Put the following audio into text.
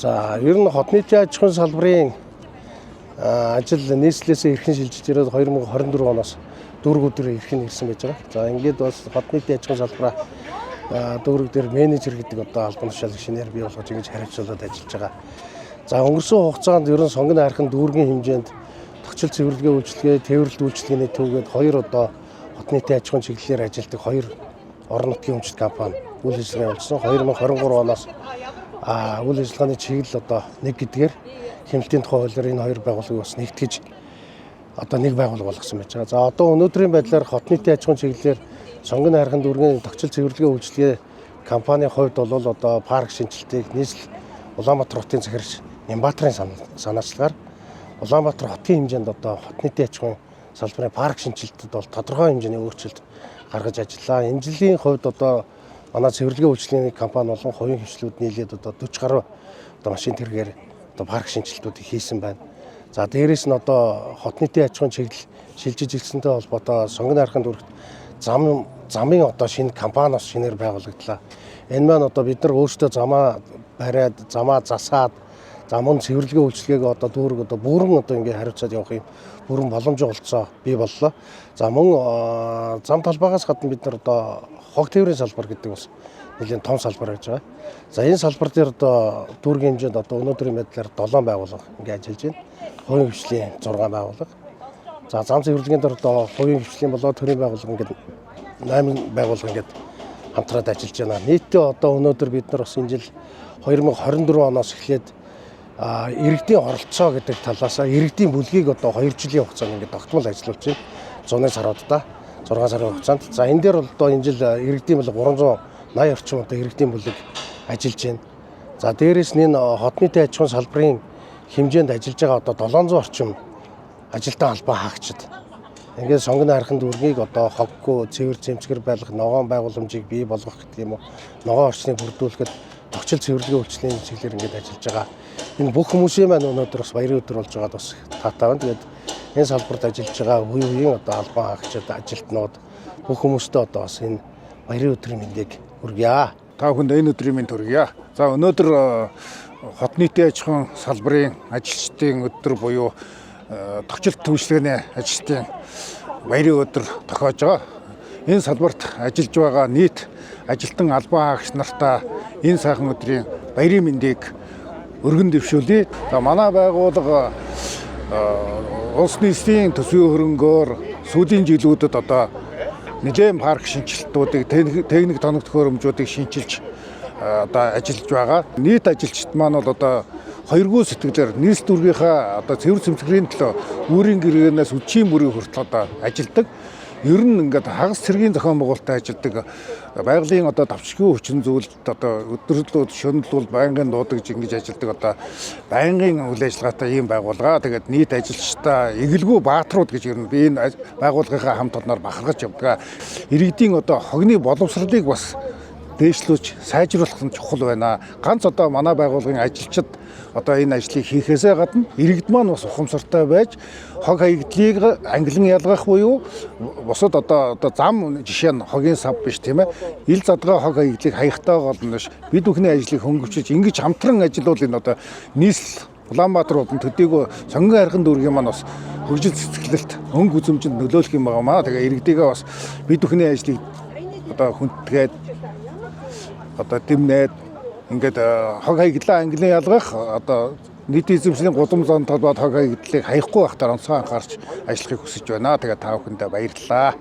За, ер нь хот нийтийн аж ахуйн салбарын ажил нийслэлээс эрхэн шилжиж ирээд 2024 оноос дүүргүүд дээр эрхэн ирсэн байж байгаа. За, ингээд бас хот нийтийн аж ахуйн салбараа дүүрэг дээр менежер гэдэг одоо албан тушаалыг шинээр бий болгож, ингэж хариуцуулаад ажиллаж байгаа. За, өнгөрсөн хугацаанд ер нь Сонгино хайрхан дүүргийн хэмжээнд тогтчил цэвэрлэгээ үйлчилгээ, тээвэрлэлт үйлчилгээний төвгээд хоёр одоо хот нийтийн аж ахуйн чиглэлээр ажилладаг хоёр орон нутгийн өмчлөлт компани үйл ажиллагаа явуулсан. 2023 оноос үйл ажиллагааны чиглэл одоо нэг гэдгээр хэмнэлтийн тухай хуулиар энэ хоёр байгууллагыг бас нэгтгэж, одоо нэг байгууллага болгосон байж байгаа. За, одоо өнөөдрийн байдлаар хот нийтийн аж ахуйн чиглэлээр Сонгино хайрхан дүүргийн тогтчил цэвэрлэгээ үйлчилгээ компанийн хувьд бол одоо парк шинэчлэлтийг нийслэл Улаанбаатар хотын захирагч Нямбаатарын санаачлагаар Улаанбаатар хотын хэмжээнд одоо хот нийтийн аж ахуйн салбарын парк шинэчлэлтэд бол тодорхой хэмжээний өөрчлөлт гаргаж ажиллаа. Энэ жилийн хувьд одоо манай цэвэрлэгээ үйлчилгээний компани болон хувийн хэвшлүүд нийлээд одоо 40 гаруй одоо машин тэргээр одоо парк шинэчлэлтүүдийг хийсэн байна. За, дээрээс нь одоо хот нийтийн аж ахуйн чиглэл шилжиж ирсэнтэй холбоотой Сонгино хайрхан дүүрэгт замын одоо шинэ компани бас шинээр байгуулагдлаа. Энэ маань одоо бид нар өөрсдөө замаа бариад, замаа засаад, за, мөн цэвэрлэгээ үйлчилгээг одоо дүүрэг одоо бүрэн одоо ингээ хариуцаад явах юм бүрэн боломж олцоо бий боллоо. За, мөн зам талбайгаас гадна бид нар одоо хог тээврийн салбар гэдэг бас нэлийн том салбар байж байгаа. За, энэ салбар дээр одоо дүүргийн хэмжээнд одоо өнөөдрийн байдлаар 7 байгууллага ингээ ажиллаж байна. Хувийн хэвшлийн 6 байгууллага. За, зам цэвэрлэгийн дээр одоо хувийн хэвшлийн болоо төрийн байгууллага, ингээд 8 байгууллага ингээд хамтраад ажиллаж байна. Нийтдээ одоо өнөөдөр бид нар бас энэ жил 2024 оноос эхлээд иргэдийн оролцоо гэдэг талаас иргэдийн бүлгийг одоо 2 жилийн хугацаанд ингээд тогтмол ажиллуулж байна. Зуны саруудаа 6 сарын хугацаанд. За, энэ дээр бол одоо энэ жил иргэдийн бүлэг 380 орчим одоо иргэдийн бүлэг ажиллаж байна. За, дээрээс нь энэ хот нийтийн аж ахуйн салбарын хэмжээнд ажиллаж байгаа одоо 700 орчим ажилтан албан хаагчид. Ингээд Сонгино хайрхан дүүргийг одоо хоггүй, цэвэр цэмцгэр байлгах, ногоон байгууламжийг бий болгох гэдэг юм уу, ногоон орчныг бүрдүүлэхэд тогтчил цэвэрлэгээ үйлчилгээний чиглэлээр ингээд ажиллаж байгаа. Энэ бүх хүмүүсийн маань өнөөдөр бас баярын өдөр болж байгаад бас таатай байна. Тэгээд энэ салбарт ажиллаж байгаа үе үеийн одоо албан хаагчид, ажилтнууд, бүх хүмүүстээ одоо бас энэ баярын өдрийн мэндийг хүргье. Та бүхэнд энэ өдрийн мэнд хүргье. За, өнөөдөр хот нийтийн аж ахуйн салбарын ажилчдын өдөр буюу тогтчлт түвшлэгээний ажилчдын баярын өдөр тохиож байгаа. Энэ салбарт ажиллаж байгаа нийт ажилтан албан хаагч нартаа энэ сайхан өдрийн баярын мэндийг өргөн дэвшүүлье. За, манай байгууллага улс нийслийн төсвийн хөрөнгөөр сүүлийн жилүүдэд одоо нэлээн парк шинэчлэлтүүдийг, техник тоног төхөөрөмжүүдийг шинчилж одоо ажиллаж байгаа. Нийт ажилчид маань бол одоо хоёргүй сэтгэлээр нийслэл дүүргийнхаа одоо цэвэр цэмцгэрийн төлөө үүрийн гэргээнээс үдшийн бүрийн хүртэл одоо ажилладаг. Ер нь ингээд хагас цэргийн зохион байгуулалттай ажилладаг, байгалийн одоо давчгүй хүчин зүйлд одоо өдөрлүүд шөнөлбөл байнгын дуудагж ингэж ажилладаг, одоо байнгын үйл ажиллагаатай ийм байгууллага. Тэгээд нийт ажилчдаа эгэлгүй баатрууд гэж ер нь би энэ байгууллагынхаа хамт олноор бахархаж явдаг. Иргэдийн одоо хогны боловсролыг бас дээшлүүлж сайжруулах нь чухал байна. Ганц одоо манай байгууллагын ажилчид одоо энэ ажлыг хийхээсээ гадна иргэд маань бас ухамсартай байж хог хаягдлыг ангилан ялгах буюу бусад одоо зам жишээ нь хогийн сав биш, тийм ээ. Ил задгай хог хаягдлыг хаяхтай гол нь биш. Бид бүхний ажлыг хөнгөвчиж ингэж хамтран ажиллавал энэ одоо нийслэл Улаанбаатар болон төдийгүй Сонгино хайрхан дүүргийн маань бас хөгжил цэцгэлэлт өнгө үзэмжинд нөлөөлөх юм байгаа маа. Тэгээ иргэдийгээ бас бид бүхний ажлыг одоо хүндэтгээд, одоо дэмнээд ингээд хог хаягдлаа ангилан ялгах, одоо нийт эзэмшлийн гудам зам толгойд хог хаягдлыг хаяхгүй байхтаар онцгой анхаарч ажиллахыг хүсэж байна. Тэгээ та бүхэндээ баярлалаа.